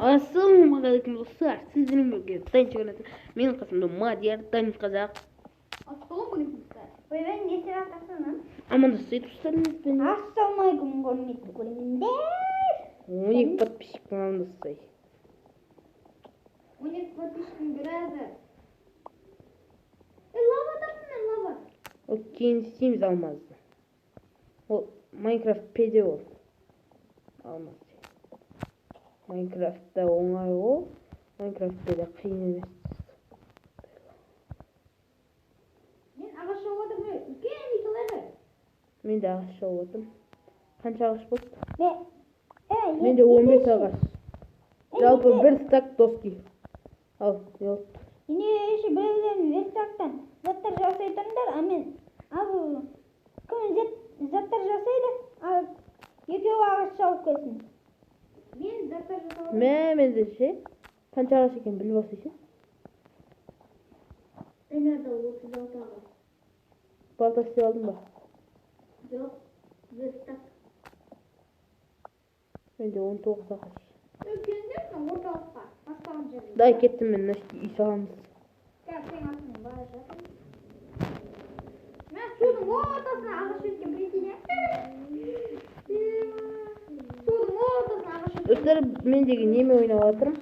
Ассалаумағалейкум достар, сіздермен бірге Данчик арнасы. Менің қасымда Мадияр, Даник қазақ. Ассалаумағалейкум достар. Ой, мен не жатырсың? Амандассай достарымызбен. Ассалаумағалейкум құрметті көрермендер. 12 подписчикпен амандассай. 12 подписчиктің біразы. Лава таптым мен, лава. Ол кейін істейміз алмазды. Ол Майнкрафт педе ол. Алмаз. Майнкрафтта оңай ол. Майнкрафтта да қиын емес. Мен ағаш шауып отырмын, үлкен үй салайық. Мен де ағаш шауып отырмын. Қанша ағаш болды? Менде 15 ағаш. Жалпы бір стак доски. Ал, не болды? Ендеше біреулерін верстактан заттар жасай тұрыңдар, а мен ал кім заттар жасайды, ал екеуі ағаш шауып келсін. Мен заттар жасап отырмын. Мә, менде ше? Қанша ағаш екенін біліп алсай ше? Энерда 36 ағаш. Балта істеп алдың ба? Жоқ, верстак. Менде 19 ағаш. Келіңдерші орталыққа, бастаған жерге. Дай кеттім мен, мына үй саламыз. Қазір сенің артыңнан бара жатырмын. Мә, судың ортасына ағаш өскен, прикинь, Судың ортасына ағаш өскен. Достар, мен деген неме ойнап жатырмын?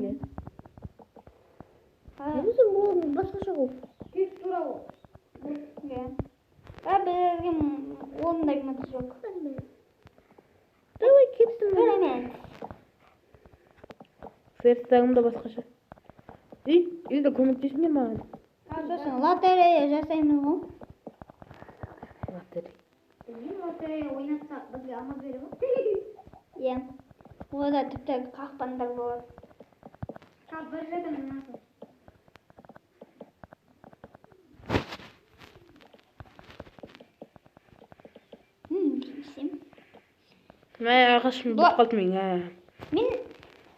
Не? Немесе ол басқаша ғой. Текстура ол. Иә. А бізге ондай мат жоқ. Давай кеттім. Керемет. Верстагым да басқаша. Үй, үйде көмектесіңдер маған. Сосын лотерея жасаймыз ғой. Лотерея. Білмеймін, лотерея ойнатсақ бізге алмаз бере ме? Иә. Онда тіпті қақпандар болады. Қазір бара жатырмын мынасын. Мә, ағашым бітіп қалды менің, ә. Мен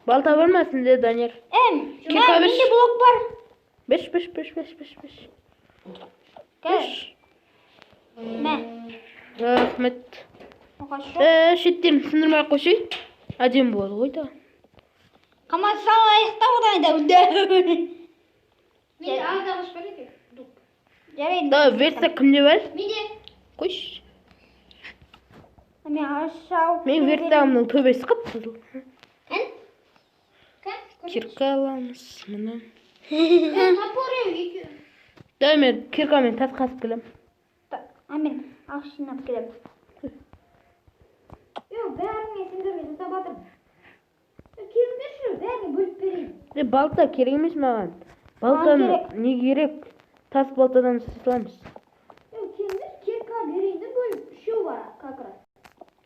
Балта бар ма сенде, Данияр? Кирка менде берші. блок бар. Берші, берші, берші, берші, берші, берші. Кел. Мә. Рахмет. Ағаш жоқ. Шеттерін сындырмай ақ қойшы. Әдемі болады ғой да. Қамат салайық та одан да. Менде аз ағаш бар екен. Жарайды. Да, верстак кімде бар? Менде. Қойшы. Мен ағаш шауып. Менің верстагымның төбесі қып-қызыл. Ән? Кән? Кирка аламыз, міне. Топор екеу. Да, мен киркамен тас қазып келемін. А мен ағаш жинап келемін. Йо, бәрін мен сендерге жасап жатырмын. Келіңдерші, бәрін бөліп берейін. Балта керек емес маған. Балтаны керек. не керек? Тас балтадан істей саламыз. Йо, келіңдерші, кирка берейін де бөліп, үшеу бар как раз.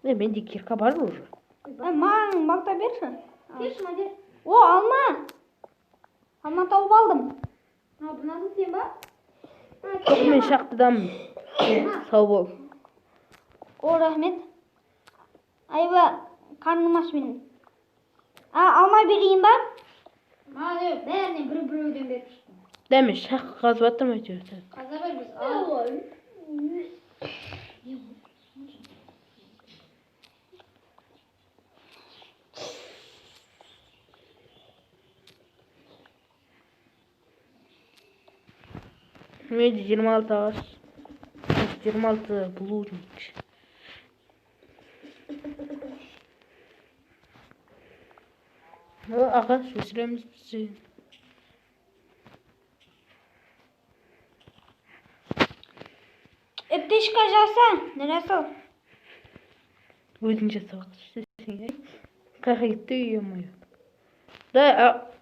Менде кирка бар уже. Маған балта берші. Келші, Мадияр. О, алма. Алма тауып алдым. Мынау мынасын сен ба? Жоқ, мен шахтадамын. Сау бол. О, рахмет. Айба, қарным аш менің. А, алма берейін ба? Маған бәріне бір-біреуден беріп шықтым. Да, мен шахта қазып жатырмын әйтеуір. Қаза бер біз. Ал. Менде 26 ағаш. 26 булыжник. О, ағаш өсіреміз біз. Пешка жаса, Нұрасыл. Өзің жасап алшы десең, е? Қаяққа кетті, ё-моё. Да,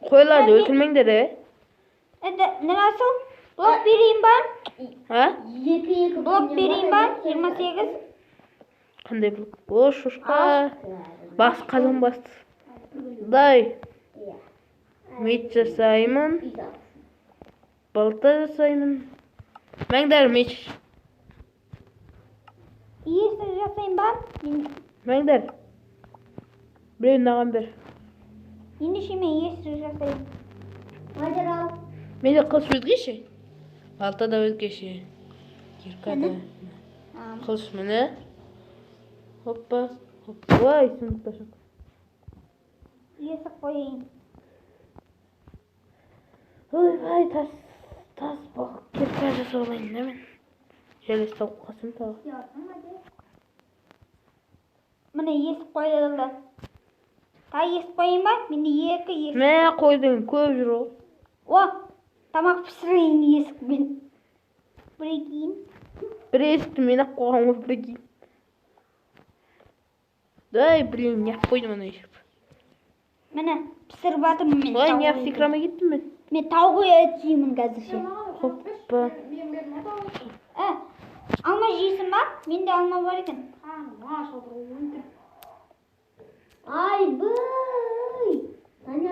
қойларды өлтірмеңдер, е? Нұрасыл, блок берейін ба? А? Екі-екі Блок берейін ба? 28. Қандай блок? О, шошқа. Бас қазан басты. Дай. Меч жасаймын. Балта жасаймын. Мәңдер меч. Иесі жасайын ба? Мәңдер. Біреуін маған бер. Ендеше мен иесі жасайын. Мадияр ал. Менде қылыш өзгеше. Балта да өзгеше. Кирка да. Қылыш міне. Хоппа. Хоппа. Ой, сундукта жоқ. Есік қояйын. Ойбай, тас тас кирка жасап алайын да мен. Желез тауып қалсам тағы. Міне, есік қойылды. Тағы есік қояйын ба? Менде екі есік. Мә, қойдың, көп жүр ғой. О, тамақ пісірейін есікпен. Прикинь. Бір есікті мен ақ қойғанмын ғой, прикинь. Дай, блин, неғып қойдым ана есікті? Міне, пісіріп жатырмын мен. Ой, тауық неғып етін. секіре алмай кеттім мен? Мен тауық ет жеймін қазірше. Хоппа. Мен бердім ғой тауық. Ә, алма жейсің ба? Менде алма бар екен. Қарным аш отыр ғой, өлтір. Айбай.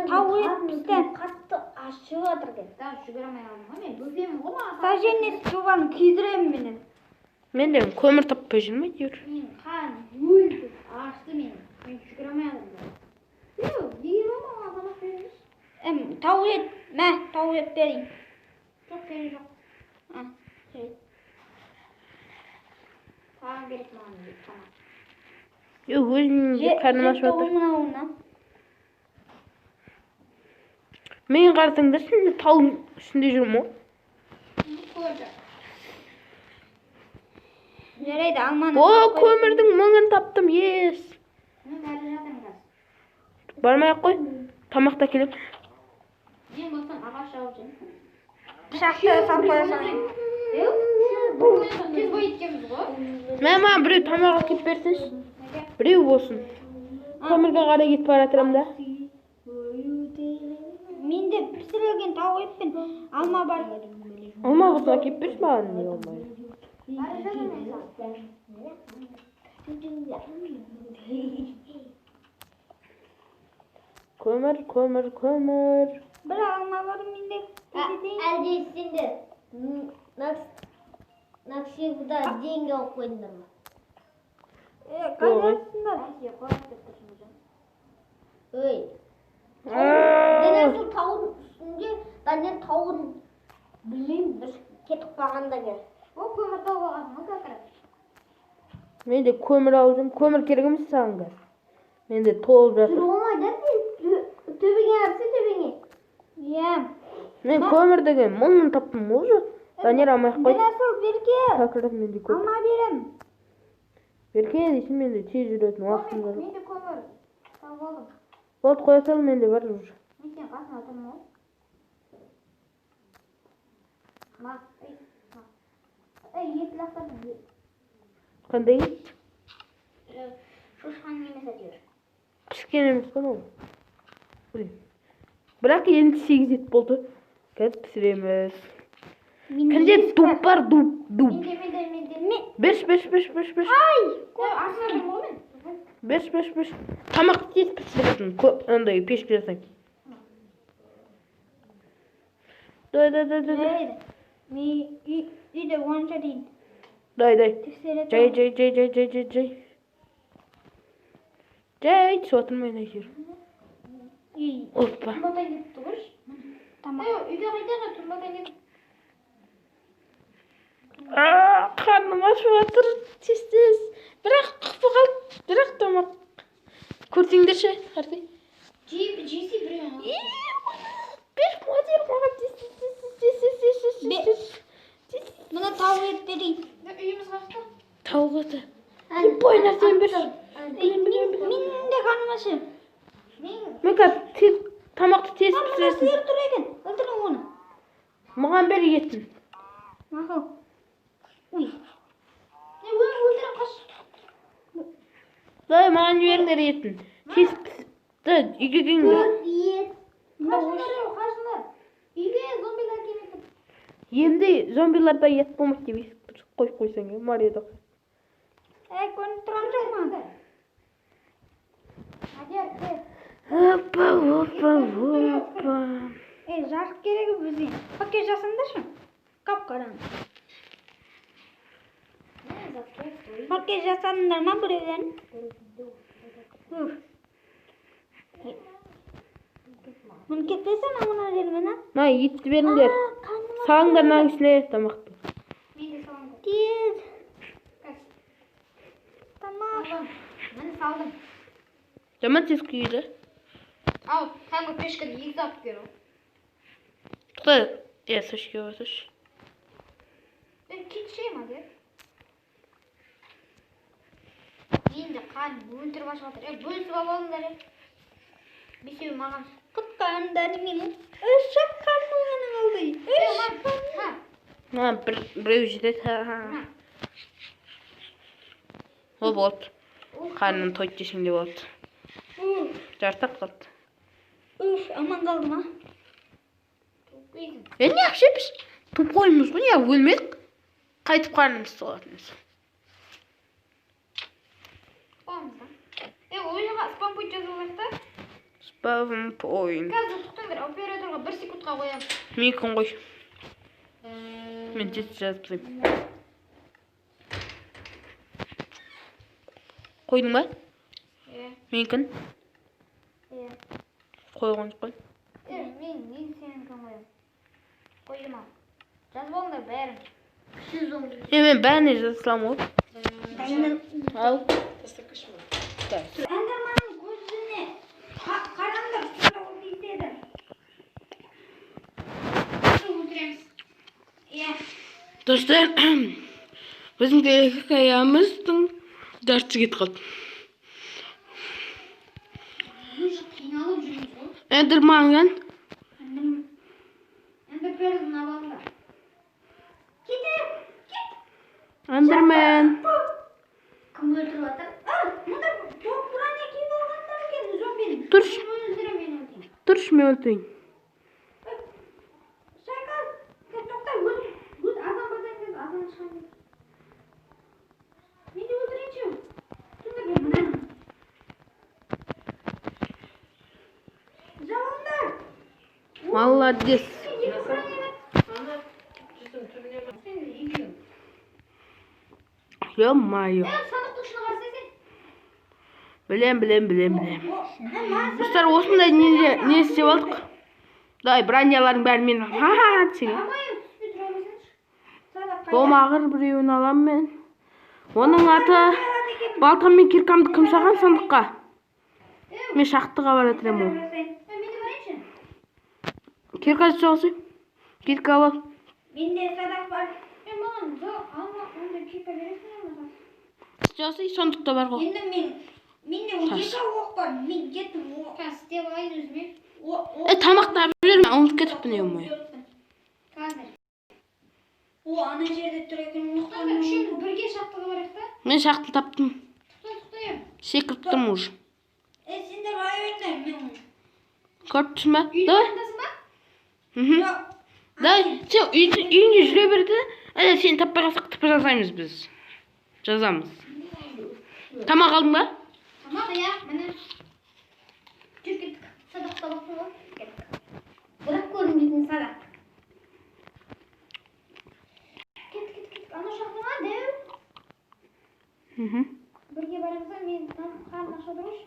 Тауық ет пісті. Қатты ашып жатыр екен. Даже жүгіре алмай қалдым ғой мен. Бөпемін ғой маған. Саженец жобаны күйдіремін менен. Мен де көмір таппай жүрмін әйтеуір. Мен қарным өлтір. Ашты мені. Мен жүгіре алмай қалдым. Еу, неге маған тамақ беріңізші? Тауық ет, мә, тауық ет берейін. Жоқ, керек жоқ. А, жарайды. Тағы керек маған тамақ. Е, өзімнің де қарным ашып Жетті жатыр. мынауына. Мен қарасаңдаршы, мен таудың үстінде жүрмін ғой. Көрді. Жарайды, алманы. О, көмірдің мыңын таптым, ес. Мен бәрі жатырмын қазір. Бармай ақ қой. Тамақ та келем. Мен болсам ағаш шауып жүрмін. Пышақты салып қоя салайын. Еу, тез бой еткенбіз ғой. Мә, маған біреу тамақ әкеліп берсінші. Біреу болсын. Көмірге қарай кетіп бара жатырмын да. Менде пісірілген тауық ет пен алма бар. Алма болсын әкеліп берші маған, не болмайды. Бәрі жатырмын мен саған. Көмір, көмір, көмір. Бір алма бар менде. Кетейін. Әлде сендер навсегда деньги алып қойдыңдар ма? Е, қайдасыңдар? Бәсе, қорқып деп тұрсың өзің. Ой. Дәл таудың үстінде, Данияр таудың білмеймін, бір кетіп қалғанда кел. О, көмір тауып алғансың ғой как раз. Мен де көмір алып жүрмін. Көмір керек емес саған қазір. Менде толып жатыр. Болмайды, төбеңе алса төбеңе. Иә. Мен көмір деген мыңын таптым уже. Данияр, алмай ақ қой. Дінасыл, берке. Как раз менде көп. Алма берем. Берке дейсің, менде тез жүретін уақытым бар. Мен де көмір тауып алдым. Болды, қоя сал, менде бар уже. Мен сенің қасыңда тұрмын ғой. Ма, ей, ма. Ей, ет лақтырдым. Қандай ет? Шошқаның емес әйтеуір. Піскен емес па ол? Блин. Бірақ енді 8 ет болды. Қазір пісіреміз. Кімде дуб бар, дуб, дуб. Менде, менде, менде. Мен. Берші, берші, берші, берші, берші. Ай! Артында тұрмын ғой мен. Берші, берші, берші. Тамақ тез пісіретін, андай пешке жасаймын. Дай, дай, дай, дай, дай. Жарайды. Мен үйде онша дейін. Дай, дай. Тексереді. Жай, жай, жай, жай, жай, жай, жай. Жай, түсіп жатырмын мен әйтеуір. Үй, Опа. Тұмбадан кетті ғой. тамақ. Ей, үйге қайтайық, тұмбадан кетті. Аа, қарным ашып жатыр, тез тез. Бірақ құпы қалды, бірақ тамақ. Көрсеңдерші, қарсы. Жеп, жесе біреу. Бер, мадияр, маған тез, тез, тез, тез, тез, тез, тез, тез, тез, тез. Мына тауық ет берейін. Үйіміз қаяқта? Тауық еті. Любой нәрсені берші. Менің де қарным ашыр. Мен Мен қазір тез тамақты тез Мына пісіресің. сиыр тұр екен. Өлтірің оны. Маған бер етін. Мақұл. Ой. Не, өзің өлтіріп қаш. Дай, маған жіберіңдер етін. Тез пісті, үйге келіңдер. Ет. Қашыңдар, еу, қашыңдар. Үйге зомбилар келмей тұр. Енді зомбиларда ет болмайды деп есікті қойып қойсаң, е, Марияда. Әй, көрініп тұрған жоқ ма? Мадияр, кел. Опа, опа, опа. Ей, жарық керек бізге. Пакет жасаңдаршы. Қап-қараңғы. Міне зат керек қой. Пакет жасадыңдар ма біреулерің? Уф. Мұны кетпесең, мына жермен, а? Мә, етті беріңдер. Салыңдар мынаның ішіне тамақты. Мен де саламын. Тез. Қазір. Тамақ. Міне салдым. Жаман тез күйеді. Ал, кәдімгі пешканы екі зат бер ол. Тоқта. Е, сошки қойсайшы. Е, кетші ма деп. Енді қан өлтіріп ашып жатыр. Е, бөлісіп алыңдар, е. Бесеуі маған. Құтқарыңдар мені. Үш ақ қарным ғана қалды. Е, Үш. маған. Ха, Мына бір біреу жетеді. Ха, ха. Ол болады. Қарның тойды десең де болады. Жарты ақ қалды. Үш, аман қалды ма? тупыйсың. Е, не вообще біз тупоймыз ғой, не өлмедік. Қайтып қарнымыз толатын. Қуамыз да. Е, ойынға спам пойнт жазып алайық та. Спам пойнт. Қазір тоқтаңдар, операторға бір секундқа қоямын. Менікін қой. Мен тез жазып тастаймын. Қойдың ба? Е, Менікін? е. Қойған жоқ қой. Е, мен сенікін қоямын. Қойдым ал. Жазып алыңдар бәрін. Е, мен бәріне жаза саламын ғой. Ал. Эндерманның көзіне қараңдар, сонда ол тиіседі. Өлтіреміз. Иә. Достар, біздің телехикаямыздың жартысы кетіп қалды. Уже қиналып жүрміз ғой. Эндерманнан Эндерперлін алыңдар. Кетер. Кет. Эндермен. Кім өлтіріп жатыр? А, мұнда тоқ броня киіп алғандар екен зомбінің. Тұршы, Мен өлтіремін, мен өлтіремін. тұршы, мен өлтірейін. Шайқас. Сен тоқта, өз өз азан базан кез азан шығамын. Мен де өлтірейінші. Сонда мен мынаны. Жабыңдар. Молодец. Екі броня бар. Сен екеуің. Ё-моё. Е, сандықтың ішіне қарасай сен. Білем, білем, білем, білем. Маған Достар, осындай не істеп алдық. Давай, бронялардың бәрін мен. Ха-ха, десең. Амай, түспей тұра берсеңші. садақ Болмағыр біреуін аламын мен. Оның аты балтам мен киркамды кім салған сандыққа? Мен шахтаға бара жатырмын ғой. Е, мен де барайыншы. Кирка жасай. Кирка ал. Менде садақ бар. Е, маған жоқ, алма, онда кирка бересің бе маған? Жасай, сандықта бар ғой. Енді менде Тас. 12 оқ бар. Мен кеттім. Қазір істеп алайын өзіме. Е, тамақты алып жүрмін, ұмытып кетіппін, ё-моё. Қазір. О, ана жерде тұр екен. Тоқтаңдар, үшеуміз бірге шахтаға барайық та. Мен шахтаны таптым. Тоқта, тоқта, е. Секіріп тұрмын уже. Е, сендер бара беріңдер. Мен Көріп тұрсың ба? Үйдің Давай. жанындасың ба? Мхм. Жоқ. Давай, сен үйіңде жүре бер де, әлі сені таппай қалсақ тіпі жасаймыз біз. Жазамыз. Тамақ алдың ба? Тамақ, иә, міне. Жүр кеттік. Садақ табақтың ғой. Кеттік. Бірақ көрінбейтін садақ. Кеттік, кеттік, кеттік. Анау шахта ма, дәу? Мхм. Бірге барамыз да, мен там қарным ашып отыр ғой.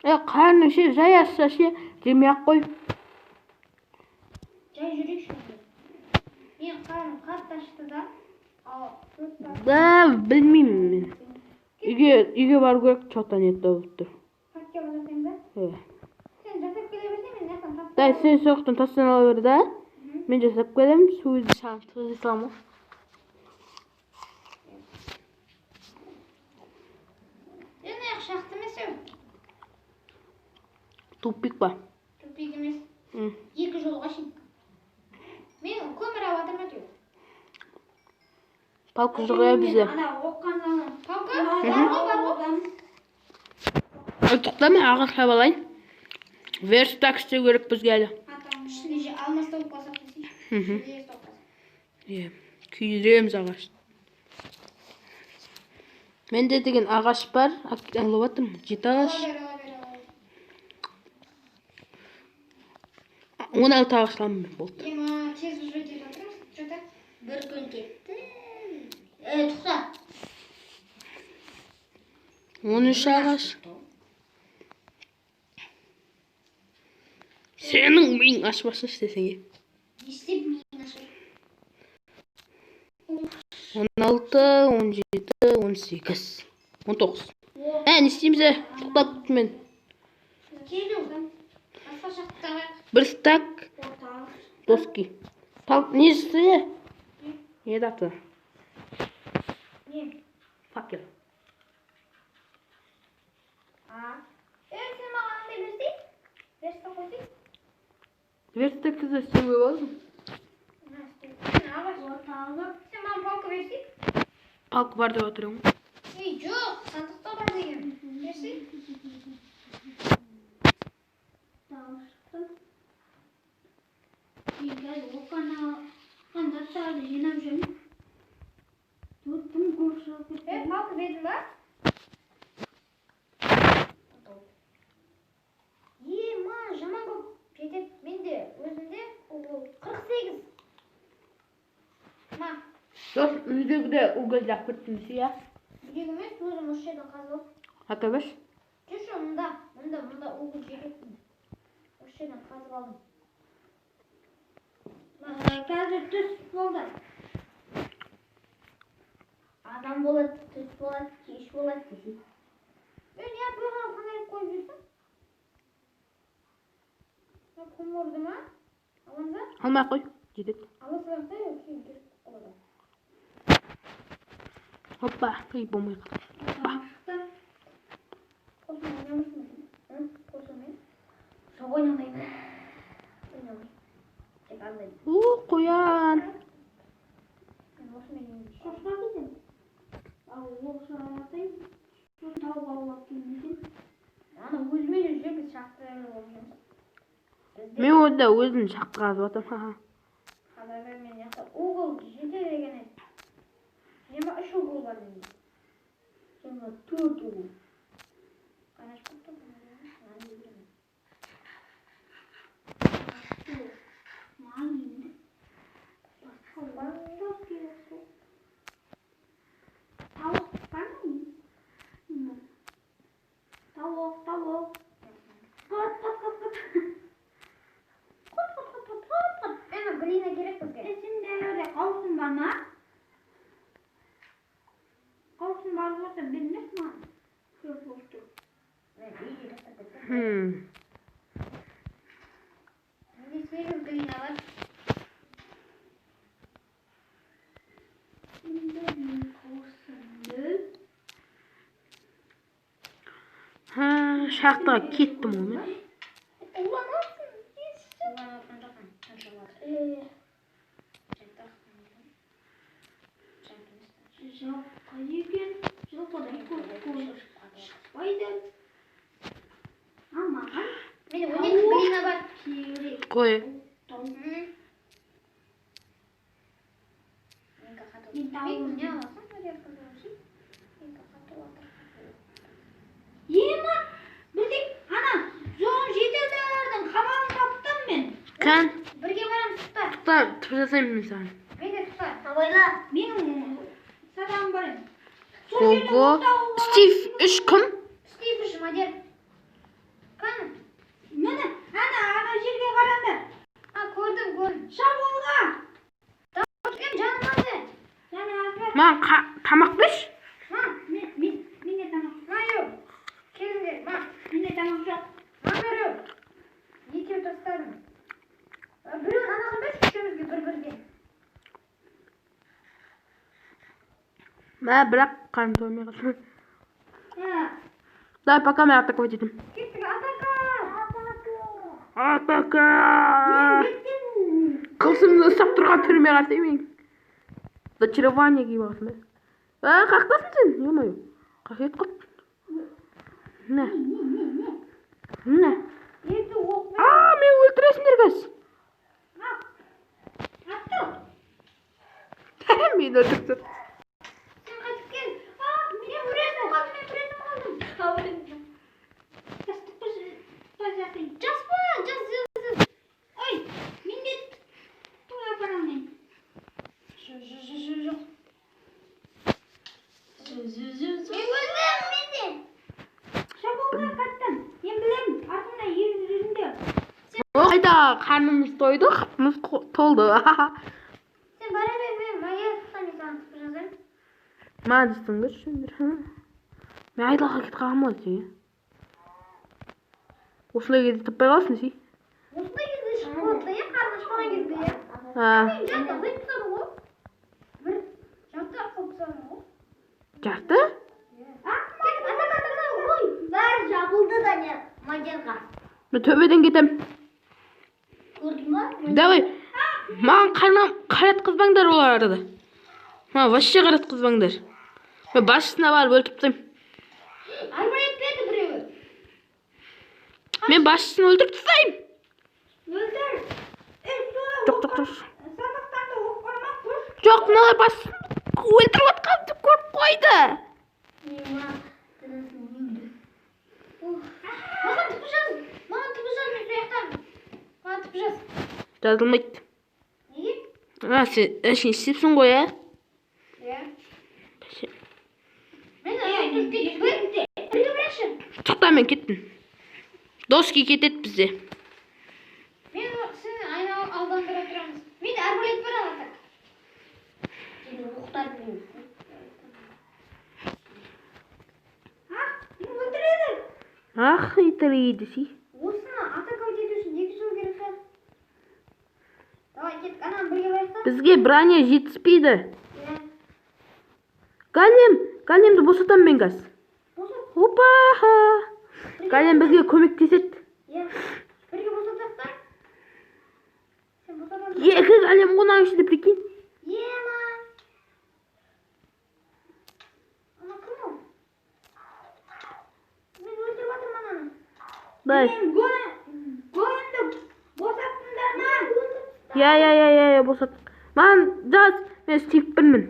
Е, қарның ше, жай ашса ше, жемей ақ қой. Жай жүрейікші онда. Мен қарным қатты ашты да. Ал, төрт бар. Да, білмеймін мен. Үйге бару керек, что-то не болып тұр. Факел жасаймын да. Е. Сен жасап келе берсең, мен мына жақтан тастап Дай, сен сол жақтан тастан ала бер да. Мен жасап келемін, су саған тығыз саламын ғой. Е, мына жақ шахта емес ау. Тупик па? Тупик емес. М. Екі жолға шейін. Мен көмір алып жатырмын әйтеуір. Палка жоқ иә бізде. Ана оққан заман. Палка? Бар ғой, бар ғой. Ой, тоқта, мен ағаш алып алайын. Верстак істеу керек бізге әлі. Ішінде же алмас тауып қалсақ десейші. Мхм. Желез тауып қалсақ. Иә, күйдіреміз ағаш. Менде деген ағаш бар, алып жатырмын. 7 ағаш. Ала бер, ала бер, ала бер. 16 ағаш аламын мен, болды. Ема, тез уже кетіп жатырмыз. Что-то. Бір күн кетті. Е, тоқта. 13 ағаш. Сенің миың ашпасын істесең, е. Не істеп миың ашып? 16, 17, 18, 19. Ә, не істейміз, ә? Тоқтат мен. Келу. Басқа жақтағы Бір стак Орталық. Доски. Тал, не істе? Не даты? Не? Факел. А. Е, сен маған андай берсей. Верстак қойсай. Верстак істеуге болады. На, істей. Сен ағаш. Орталық. Сен маған палка берсей. Палка бар деп отыр ғой. Ей, жоқ, сандықта бар деген. Берсей. Тауық шықты. Мен қазір оқыған заттарды жинап жүрмін. Тут тым көп шығып Е, кетті. палка бердің ба? Е, ма, жаман көп жетеді. Менде өзімде 48. Ма, Дос, үйдегіде уголь жап кеттім десе, иә? үйдегі емес, өзім осы жерден қазып алып. Ата беш. Жүрші, мында, мында, мында уголь жетеді. Осы жерден қазып алдым. Ма, Қазір түс болды. Адам болады, түс болады, кеш болады десе. Е, не бұйған қандай қойып жүрсің? Мына қоңырды ма? Аламыз ба? Алмай ақ қой. Жетеді. Ала салайық та, кейін керек болады. Хоппа, ой, болмай қалды. Тауық шықты. Қосылмай ойнамайсың ба? Ы? Қосылмай? Жоқ, ойнамаймын. Ойнамаймын. Тек андай. У, қоян. Мен осымен енді Қошқа кетемін. Ал оқша атайын. Сосын тауық аулап келмесем. Ана өзімен өзі жүр, біз шақты болып жүрміз. Бізде Мен онда өзім шақты қазып жатырмын. Ха-ха. қазір мен жақта угол жетеді деген еді. 23 угол бар менде. 24 угол. Қанаш болып тұр, мынаны беремін. Маған енді басқа заттар керек қой. Тауық бар ма? Тауық, тауық. Қот, қот, қот, қот. Қот, қот, қот, қот, қот, қот. Ана глина керек бізге. Е, сенде қаусын бар ма? Қаусын бар болса бермес маған. Көп болып тұр. Мен үйде тастап кеттім. Менде 8 глина бар. Менде қаусын нөл. Ха, шахтаға кеттім ғой мен. Уланасың. Уланып жатқан жоқпын. Қанша болады? Жантақ. Жантақ емес. Жылқы екен. Жылқыдан көп көп шықпайды. А маған Менде 12 глина бар. керек. Қой. Тауық. Менікі қатып. Мен тауық. Не аласың? Мына Менікі қатып жатыр. Ема, бірде ана зоон жительдердің қамалын таптым мен. Кән, Бірге барамыз, тұта. тоқта, түп жасаймын мен саған. Менде тұта. Абайла. Менің садағым бар еді. Сол жерде Го-го. отау бар. Стив үш кім? Стив үш мадер. Кәні? Міне, ана ана жерге қараңдар. А, көрдім, көрдім. Шабуылға. Кем жаным алды? Жаңа азбар. Маған тамақ берші. Ма, Мен мен менде тамақ. ма, ю. Келіңдер, ма. Менде тамақ жоқ. Ма, біреу. Екеу тастадым. Біреуін анаған берші, үшеумізге бір-бірден. Мә, бірақ қарным тоймай қалды. Ha, Давай, пока мен атаковать етемін. Кеттік, атака! Атака! мен кеттім. Қылышымды ұстап тұрған түріме қарасай мен. Зачарование киіп алғансың ба? А, қаяқтасың сен? Ё-моё. Қаяққа кетіп қалдың? Міне. Не, не, не. Міне. Екі оқ А, мені өлтіресіңдер қазір. Ал. Атты. Мені өлтіріп тастады. Сен қайтып кел. А, мен біреуін қалдым, мен біреуін қалдым. Жас Жас па, жас, жас, жас. Ой, менде той апара алмаймын. Жоқ, жоқ, жоқ, жоқ. Мен өлдім, мен де. Шабуылға қаттым. Мен білемін, артымда еріп жүріңдер. О, қайда қарнымыз тойды, қыпымыз толды. Сен бара бер, мен моя мен саған тіпті жазайын. Маған жазсаңдаршы сендер. Мен айдалға кетіп қалғанмын ғой десең, иә. Осындай кезде таппай қаласың десей. Осындай кезде шығып қалады да, иә, қарны ашпаған кезде, иә. А, Мен жарты азайтып тастадым ғой. Бір жарты қылып тастадым ғой. Жарты? А, кеттік, атака, атака, ой. Бәрі жабылды да не мадерға. Мен төбеден кетем. Көрдің ба? Давай. Маған қарнам қаратқызбаңдар оларды. Маған вообще қаратқызбаңдар. Мен басшысына барып өлтіріп тастаймын. Арбалет берді біреуі. Мен басшысын өлтіріп тастаймын. Өлтір. Ей, сода Жоқ, жоқ, жоқ. Сандықтарда оқ бар ма? Қош. Жоқ, мыналар басшысын өлтіріп жатқанымды көріп қойды. Маған ТП жаз. Маған ТП жаз, мен сол жақтан. Маған ТП жаз. Жазылмайды. Неге? А, сен әшейін істепсің ғой, ә? Иә. Мен ана кетіп. Бірге барайықшы. Тоқта, мен кеттім. Доски кетеді бізде. Мен сені айналып алдандыра тұрамыз. Менде арбалет бар, ана так. Сені оқтар мен. А, мені өлтіреді. Ах, хитрый десей. Осыны атаковать ету үшін 2 жыл керек та. Давай, кеттік, ананы бірге барайық та. Бізге броня жетіспейді. Иә. Голем, големді босатамын мен қазір. Босат. Опа! Голем бізге көмектеседі. Иә. Бірге босатсақ та. Сен босатасың. Екі голем ғой мынаның ішінде, прикинь. Ема. Ана кім ол? Мен өлтіріп жатырмын ананы. Дай. Мен големді босаттыңдар ма? Я, я, я, я, я, босат. Маған жаз, мен Стив бірмін.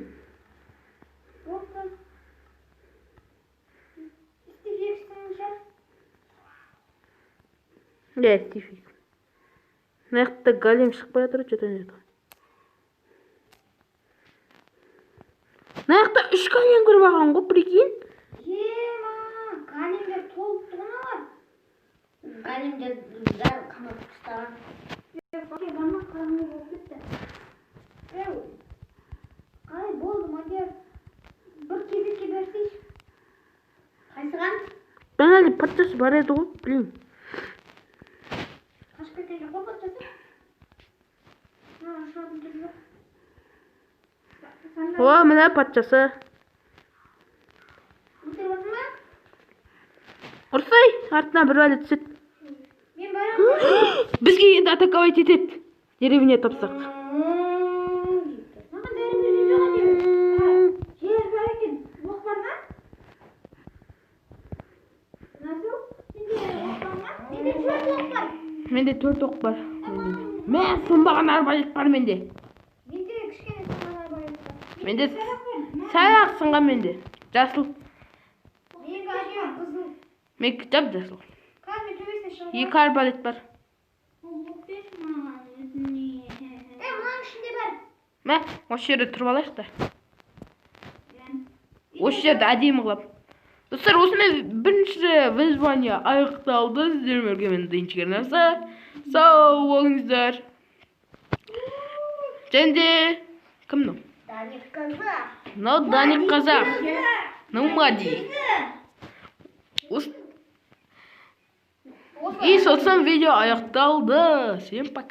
Болды. Стив екісің шығар. Иә, Стив екі. Мына жақта голем шықпай жатыр, что-то не то. Мына жақта үш голем кіріп алған ғой, прикинь. Ема. Големдер толып тұр мыналар. Големдер бәрі қамап тастаған. Бармақ қараңғы болып кетті. Еу. Қалай болды, Мадияр? Бір кезекке берсейші. Қайсыған? Жаңа әлі патшасы бар еді ғой, блин. Қашып кеткен жоқ па патшасы? Мына ұшатын түрі жоқ. О, мына патшасы. Өлтіріп жатыр ма? Ұрсай, артына бір бәле түседі. Мен барамын. Бізге енді атаковать етеді. Деревня тапсақ. Маған дәрі берген жоқ әне. Жер бар екен. Оқ бар ма? Назу, сенде оқ бар ма? Менде төрт оқ бар. Менде төрт оқ бар. Мә, сынбаған арбалет бар менде. Менде кішкене сынған арбалет бар. Менде сәл-ақ сынған менде. Жасыл. Менікі әдемі қызыл. Менікі жап жасыл. Қазір мен төбесіне шығып Екі арбалет бар. Оқ берші маған өзіне. Е, мынаның ішінде бар. Мә, осы жерде тұрып алайық та. Осы жерді әдемі қылып. Достар, осымен бірінші выживание аяқталды. Сіздермен бірге мен, Динчик арнасы. Сау болыңыздар. Және де кім мынау? Даник қазақ. Мынау Даник қазақ. Мынау Мади. И сосын видео аяқталды. Всем пока.